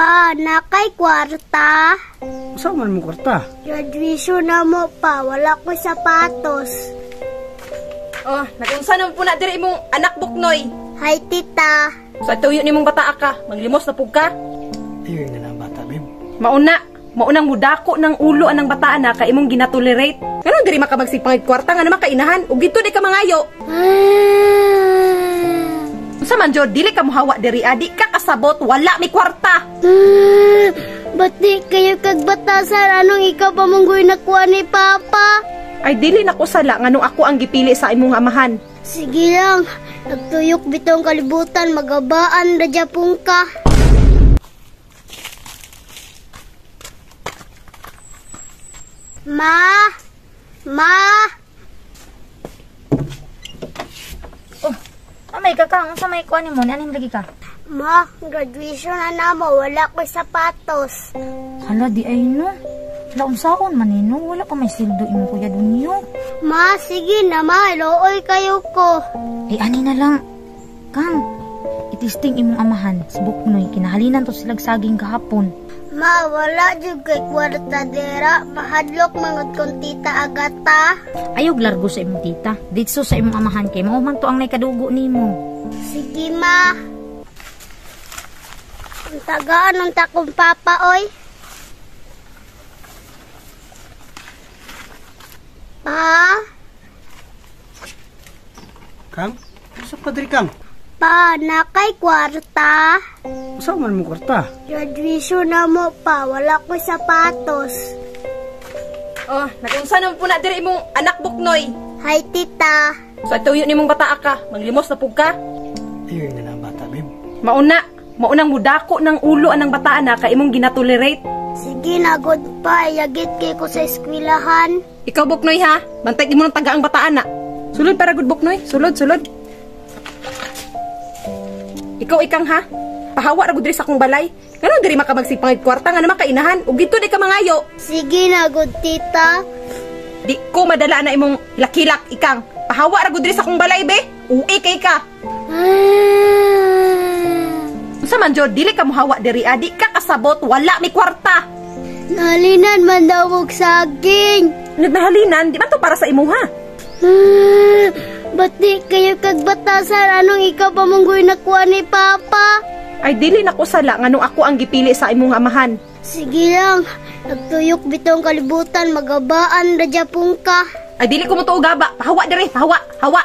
Pa, nakay kwarta. Usa man mo kwarta? Graduation na mo pa, wala ko'y sapatos. Oh, nagunsa naman po na diri imong anak Buknoy. Hi, tita. Sa tuyo nimong bata ka, manglimos na pug ka. Ayaw nga na bata, babe. Mauna, maunang mudako ng ulo anang bataan na ka imong ginatolerate. Ngano diri makabagsigpangit kwarta nga naman kainahan ug dito di ka mangayo. Unsa man jud dili ka mohawa diri adi ka kasabot wala mi kwarta. Ba't di kayo kagbatasan? Anong ikaw pa mong nakuha ni Papa? Ay dili nako sala nganong ako ang gipili sa imong amahan. Sige lang, nagtuyok bitong kalibutan, magabaan ra pong ka. Ma! Ma! Oh, amay ka kang, unsa may kuan nimo? Aning lagi ka? Ma, graduation na namo, wala ko'y sapatos. Hala, di ay no. Hala, unsaon man nino, wala pa may sildo imong kuya Dunyo. Ma, sige na ma, looy kayo ko. Ay, ani na lang. Kang, itisting imong amahan, si Buknoy, kinahalinan to silag saging kahapon. Ma, wala jud kay kwarta dira, mahadlok mangod kong tita Agata. Ayaw largo sa imong tita, ditso sa imong amahan kay mao man to ang nakadugo nimo. Sige ma. Ang tagaan unta kong papa oy. Pa? Kang? Usa ka diri, Kang? Pa, nakay kwarta. Usa man mo kwarta? Graduation na mo pa, wala ko'y sapatos. Oh, nagunsa naman po na diri imong anak Buknoy. Hi, tita. Sa tuyo nimong bata ka, manglimos na pug ka. Ayaw nga na bata, babe. Mauna, maunang mudako ng ulo anang bataan na ka imong ginatolerate. Sige na, goodbye. Yagit kay ko sa eskwelahan. Ikaw, Buknoy, ha? Bantay imo ng taga ang bataan na. Sulod para good, Buknoy. Sulod, sulod. Ikaw, ikang, ha? Pahawa ra gud diri sa akong balay. Ngano diri makabagsigpangit kwarta nga naman kainahan ug dito di ka mangayo. Sige na, good tita. Di ko madala na imong lakilak, ikang. Pahawa ra gud diri sa akong balay, be. Uwi kay ka. Unsa man jud dili ka mohawa diri adi ka kasabot wala mi kwarta. Nahalinan man daw og saging. Nahalinan di man to para sa imuha. Ba't di kayo kagbatasan? Anong ikaw pa mong nakuha ni Papa? Ay dili nako sala nganong ako ang gipili sa imong amahan. Sige lang, nagtuyok bitong kalibutan, magabaan ra pong ka. Ay dili ko mo tuo gaba, pahawa diri, pahawa, hawa.